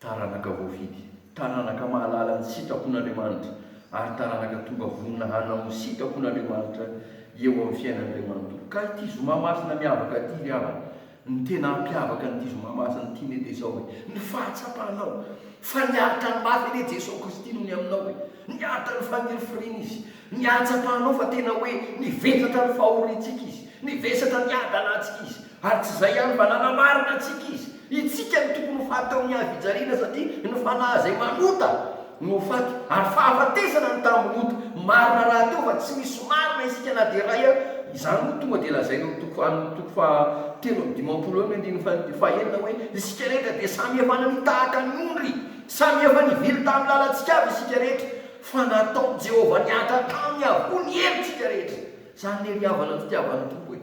Taranaka voafidy, taranaka mahalala ny sitrapon'Andriamanitra, ary taranaka tonga vonona hanao ny sitrapon'Andriamanitra eo amin'ny fiainany iray manontolo. Ka ity zoma masina miavaka ity ry havana, ny tena hampiavaka an'ity zoma masina ity anie dia izao hoe, ny fahatsapanao fa niaritra ny mafy anie Jesoa Kristy noho ny aminao e! Niaritra ny fangirifiriana Izy, ny hahatsapanao fa tena hoe nivesatra ny fahoriantsika Izy, nivesatra ny hadalantsika Izy, Ary tsy izay ihany fa nanamarina antsika Izy. Itsika no tokony ho faty teo amin'ny hazo fijaliana satria ny fanahy izay manota no ho faty, ary fahafatesana ny tambin'ny ota. Marina rahateo fa tsy misy marina isika na dia iray ary. Izany no tonga dia lazaina ao toko amin'ny toko faha 53 eo amin'ny andininy faha enina hoe, Isika rehetra dia samy efa nania tahaka ny ondry, samy efa nivily tamin'ny lalantsika avy isika rehetra, fa nataon'i Jehovah nihatra taminy avokoa ny helotsika rehetra. Izany ny heriavana ny fitiavan'ny Tompo e!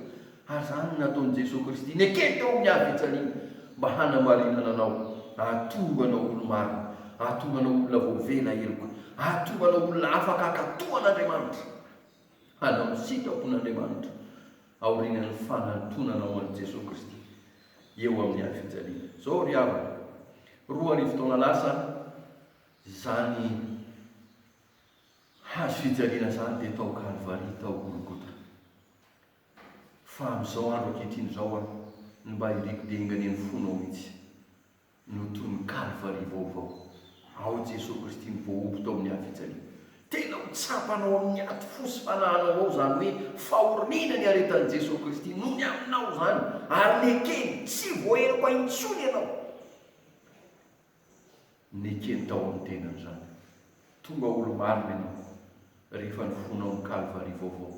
Ary izany no nataon'i Jesoa Kristy, nekeny teo amin'ny hazo fijaliana mba hanamarinana anao, hahatonga anao olo-marina, hahatonga anao olona voavela heloka, hahatonga anao olona afaka hankatò an'Andriamanitra, hanao ny sitrapon'Andriamanitra aorianan'ny fanantonanao an'i Jesoa Kristy eo amin'ny hazo fijaliana. Izao ry havana, 2000 taona lasa izany hazo fijaliana izany dia tao Kalvary, tao Golgota. Fa amin'izao andro ankehitriny izao aho, ny mba iriko dia enga anie ny fonao mihitsy no toy ny Kalvary vaovao. Ao Jesoa Kristy no voahobo tao amin'ny hazo fijaliana. Tena ho tsapanao amin'ny aty fo sy fanahinao ao izany hoe fahoriana niaretan'i Jesoa Kristy noho ny aminao izany, ary nekeny, tsy voaheloka intsony ianao. Nekeny tao amin'ny tenany izany. Tonga olo-marina ianao rehefa ny fonao ny Kalvary vaovao.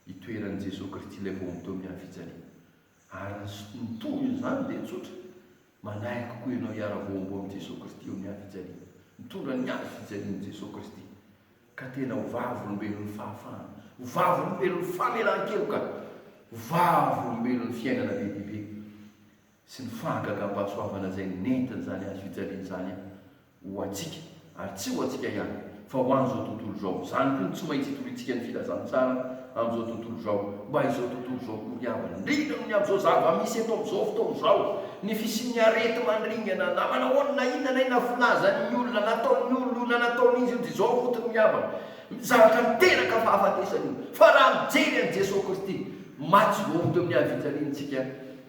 itoeran'i Jesoa Kristy ilay voaomby teo amin'ny hazo fijaliana. Ary ny ny tohin'izany dia tsotra, manaiky koa ianao hiara-voahombo amin'i Jesoa Kristy eo amin'ny hazo fijaliana, mitondra ny hazo fijalian'i Jesoa Kristy, ka tena ho vavolombelon'ny fahafahana, ho vavolombelon'ny famelan-keloka, ho vavolombelon'ny fiainana be dia be sy ny fahagagam-pahasoavana izay nentin'izany hazo fijaliana izany ho antsika, ary tsy ho antsika ihany, fa ho an'izao tontolo izao. Izany koa no tsy maintsy itoriantsika ny filazantsara amin'izao tontolo izao, mba izao tontolo izao koa ry havana, indrindra noho ny amin'izao zava-misy eto amin'izao fotoana izao, ny fisian'ny areti-mandringana, na manahoana na inona na inona filazan'ny olona, na ataon'ny olona io na nataon'izy io, dia izao fotsiny ry havana, zavatra miteraka fahafatesana io, fa raha mijery an'i Jesoa Kristy, maty sy voaomby teo amin'ny hazo fijaliana isika,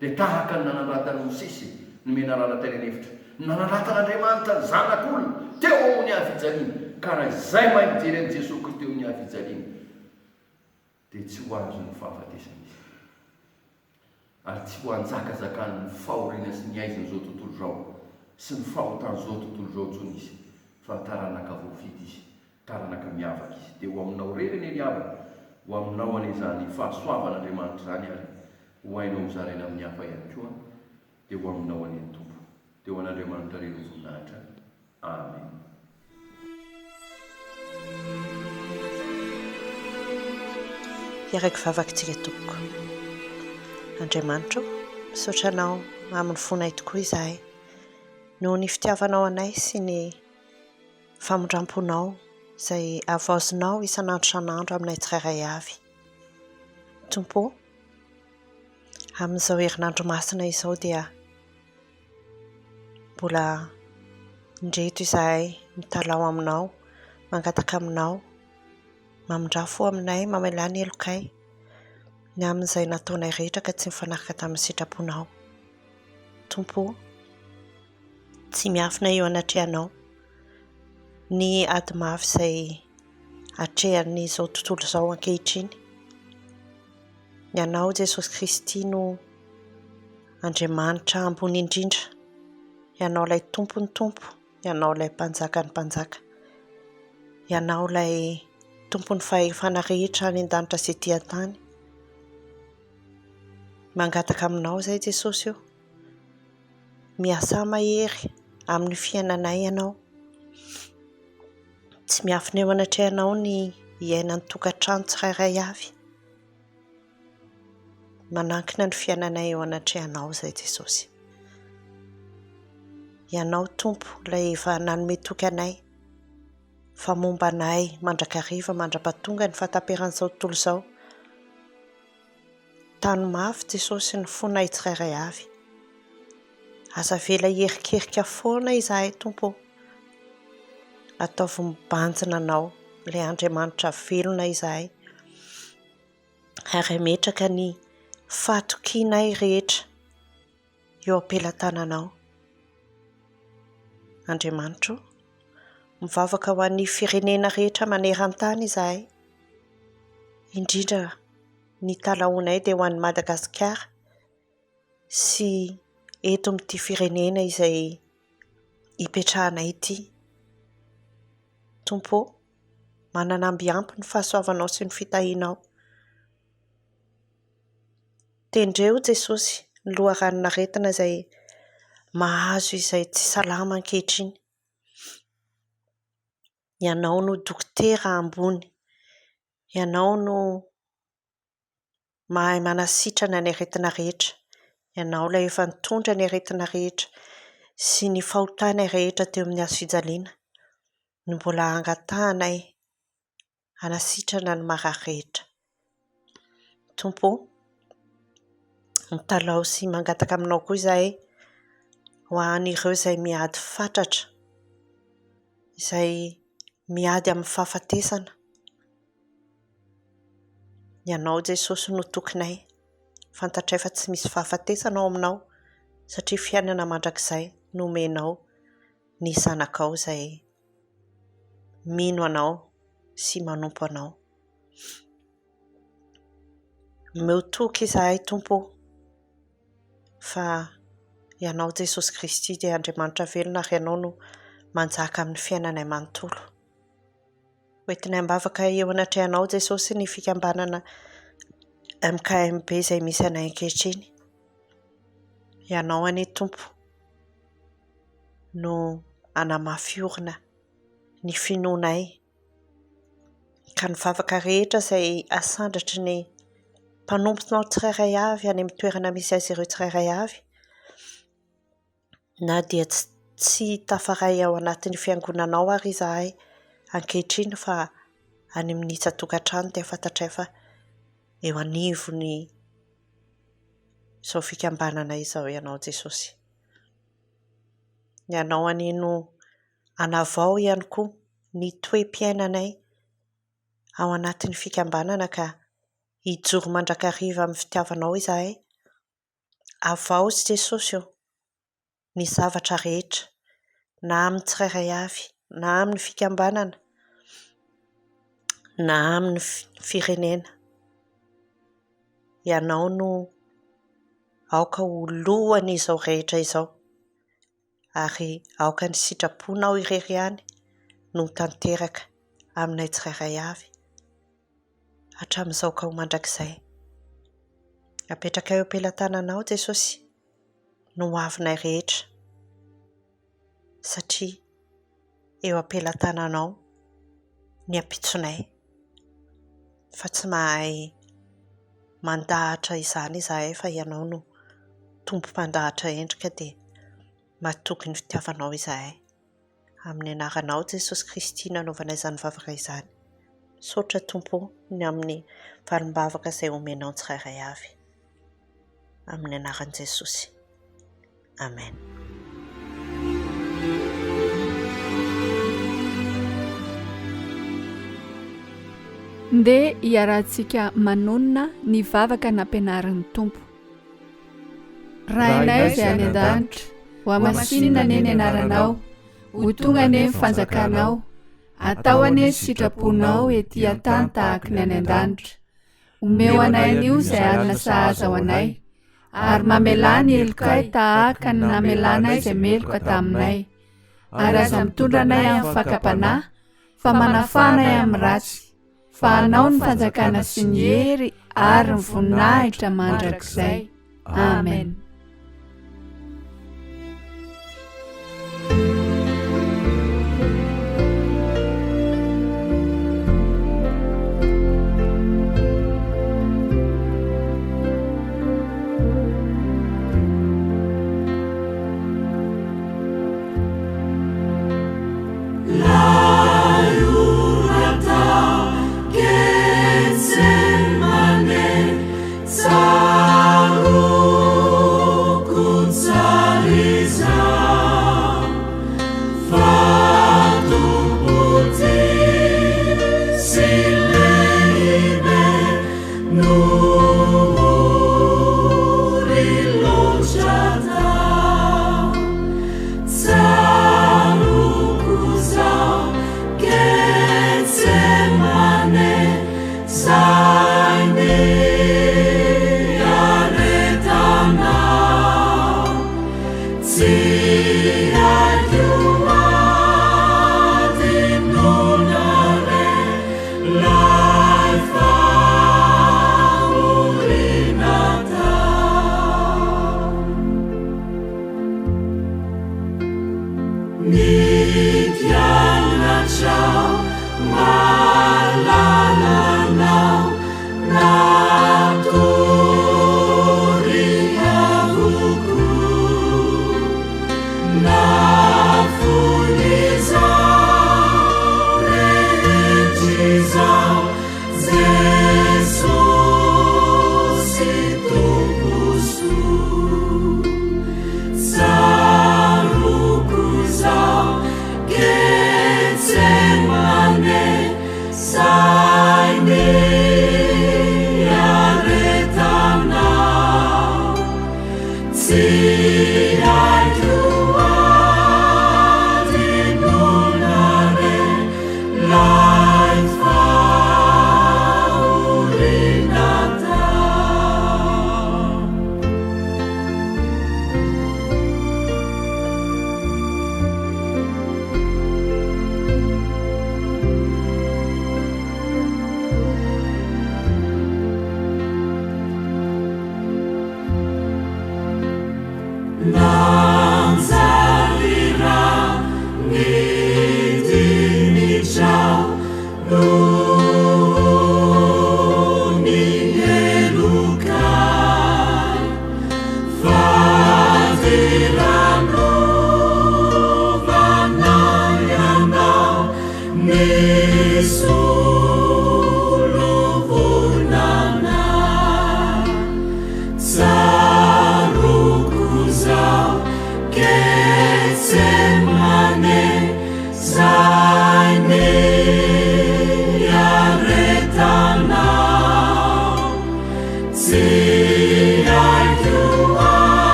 dia tahaka ny nanandratan'i Mosesy ny menarana tany an'efitra, Nanandratan'Andriamanitra ny Zanak'olona teo ambony hazo fijaliana, ka raha izay mahay mijery an'i Jesoa Kristy eo amin'ny hazo fijaliana dia tsy ho azon'ny fahafatesana izy. Ary tsy ho anjakazakan'ny fahoriana sy ny haizin'izao tontolo izao sy ny fahotan'izao tontolo izao intsony izy, fa taranaka voafidy izy, taranaka miavaka izy. Dia ho aminao irery anie ry havana, ho aminao anie izany fahasoavan'Andriamanitra izany ary ho hainao hozaraina amin'ny hafa ihany koa, dia ho aminao anie ny Tompo. Dia ho an'Andriamanitra irery ny voninahitra. Amen. Hiaraka hivavaka isika tompoko. Andriamanitra o, misaotra Anao amin'ny fonay tokoa izahay noho ny fitiavanao anay sy ny famindram-ponao izay havaozinao isan'andro isan'andro aminay tsirairay avy. Tompo o, amin'izao herinandro masina izao dia Mbola indreto izahay mitalaho aminao, mangataka aminao, mamindrà fo aminay, mamelà ny helokay, ny amin'izay nataonay rehetra ka tsy nifanaraka tamin'ny sitraponao. Tompo ô, tsy miafina eo anatrehanao ny ady mafy izay atrehan'izao tontolo izao ankehitriny. Ny Anao Jesosy Kristy no Andriamanitra ambony indrindra, Ianao ilay Tompon'ny tompo, Ianao ilay Mpanjakan'ny mpanjaka, Ianao ilay Tompon'ny fahefana rehetra any an-danitra sy ety an-tany. Mangataka aminao izay Jesosy o, miasà mahery amin'ny fiainanay Ianao. Tsy miafina eo anatrehanao ny iainan'ny tokantrano tsirairay avy. Manankina ny fiainanay eo anatrehanao izay Jesosy. Ianao Tompo ilay efa nanome toky anay fa momba anay mandrakariva mandra-pahatonga ny fahataperan'izao tontolo izao. Tano mafy Jesosy ny fonay tsirairay avy. Aza avela hierikerika foana izahay Tompo ô. Ataovy mibanjina Anao ilay Andriamanitra velona izahay. Ary hametraka ny fahatokianay rehetra eo am-pelatananao. Andriamanitro ô, mivavaka ho an'ny firenena rehetra maneran-tany izahay, indrindra ny talahoanay dia ho an'i Madagasikara sy eto amin'ity firenena izay ipetrahanay ity. Tompo ô, manana amby ampy ny fahasoavanao sy ny fitahianao. Tendreo Jesosy ny loharanon'aretina izay mahazo izay tsy salama ankehitriny. Ianao no dokotera ambony, Ianao no mahay manasitrana ny aretina rehetra. Ianao ilay efa nitondra ny aretina rehetra sy ny fahotanay rehetra teo amin'ny hazo fijaliana no mbola angatahanay hanasitrana ny marary rehetra. Tompo ô, mitalaho sy mangataka aminao koa izahay ho an'ireo izay miady fatratra, izay miady amin'ny fahafatesana. Ianao Jesosy no tokinay. Fantatray fa tsy misy fahafatesana ao aminao satria fiainana mandrakizay no omenao ny zanakao izay mino anao sy manompo anao. Omeo toky izahay Tompo ô fa Ianao Jesosy Kristy dia Andriamanitra velona ary Ianao no manjaka amin'ny fiainanay manontolo. Hoentinay am-bavaka eo anatrehanao Jesosy ny fikambanana MKMB izay misy anay ankehitriny. Ianao anie Tompo no hanamafy orina ny finoanay ka ny vavaka rehetra izay asandratry ny mpanomponao tsirairay avy any amin'ny toerana misy azy ireo tsirairay avy Na dia tsy tafaray ao anatin'ny fiangonanao ary izahay ankehitriny fa any amin'ny isan-tokantrano dia fantatray fa eo anivon'ny izao fikambanana izao ianao Jesosy. Ianao anie no hanavao ihany koa ny toe-piainanay ao anatin'ny fikambanana ka hijoro mandrakariva amin'ny fitiavanao izahay. Havaozy Jesosy ô, ny zavatra rehetra, na amin'ny tsirairay avy, na amin'ny fikambanana, na amin'ny firenena. Ianao no. Aoka ho lohan'izao rehetra izao. Ary aoka ny sitraponao irery ihany no ho tanteraka aminay tsirairay avy, hatramin'izao ka ho mandrakizay. Apetrakay eo am-pelatananao Jesosy ny ho avinay rehetra, satria eo am-pelatananao ny ampitsonay, fa tsy mahay mandahatra izany izahay fa Ianao no Tompo mpandahatra endrika dia matoky ny fitiavanao izahay. Amin'ny anaranao Jesosy Kristy nanaovana izany vavaka izany. Misaotra Tompo o ny amin'ny valim-bavaka izay omenao ny tsirairay avy. Amin'ny anaran'i Jesosy. Amen. Ndeha hiarahantsika manonona ny vavaka nampianarin'ny Tompo. Rainay izay any an-danitra, hohamasinina anie ny anaranao, ho tonga anie ny fanjakanao, atao anie ny sitraponao ety an-tany tahaka ny any an-danitra. Omeo anay anio izay hanina sahaza ho anay, ary mamelà ny helokay tahaka ny namelanay izay meloka taminay. Ary aza mitondra anay amin'ny fakam-panahy, fa manafaha anay amin'ny ratsy. Fa anao ny fanjakana sy ny hery ary ny voninahitra mandrakizay. Amen.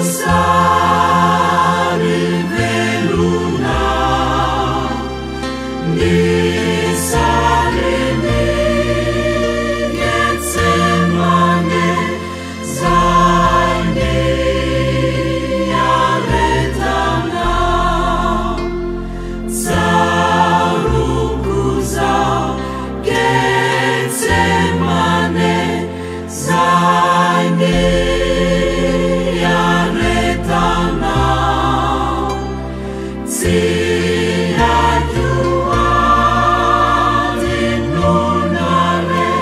Mosary velona Ny sarin'i Getsemane Zay niaretana Tsaroako zao Getsemane Zay niaretanao Tsy haiko hadinoina re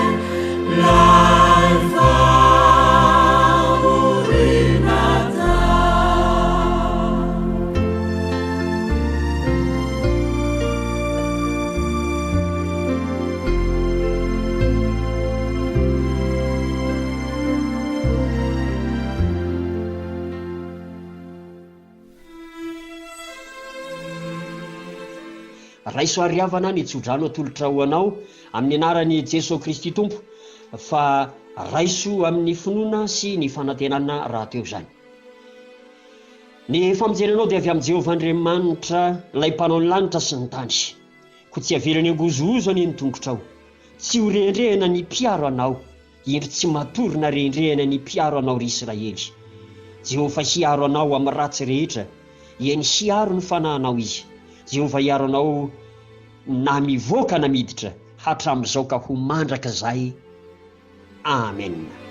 'lay fahoriana tao. Raiso ary havana ny tsodrano atolotra ho anao amin'ny anaran'i Jesoa Kristy Tompo fa raiso amin'ny finoana sy ny fanantenana rahateo izany. Ny famonjena anao dia avy amin'i Jehovah Andriamanitra, ilay Mpanao ny lanitra sy ny tany. Koa tsy havelany hangozohozo anie ny tongotrao. Tsy ho rendrehana ny mpiaro anao, indro tsy matory na rendrehana ny mpiaro anao, ry Israely. Jehovah hiaro anao amin'ny ratsy rehetra, eny, hiaro ny fanahinao Izy. Jehovah hiaro anao na mivoaka na miditra, hatramin'izao ka ho mandrakizay. Amena.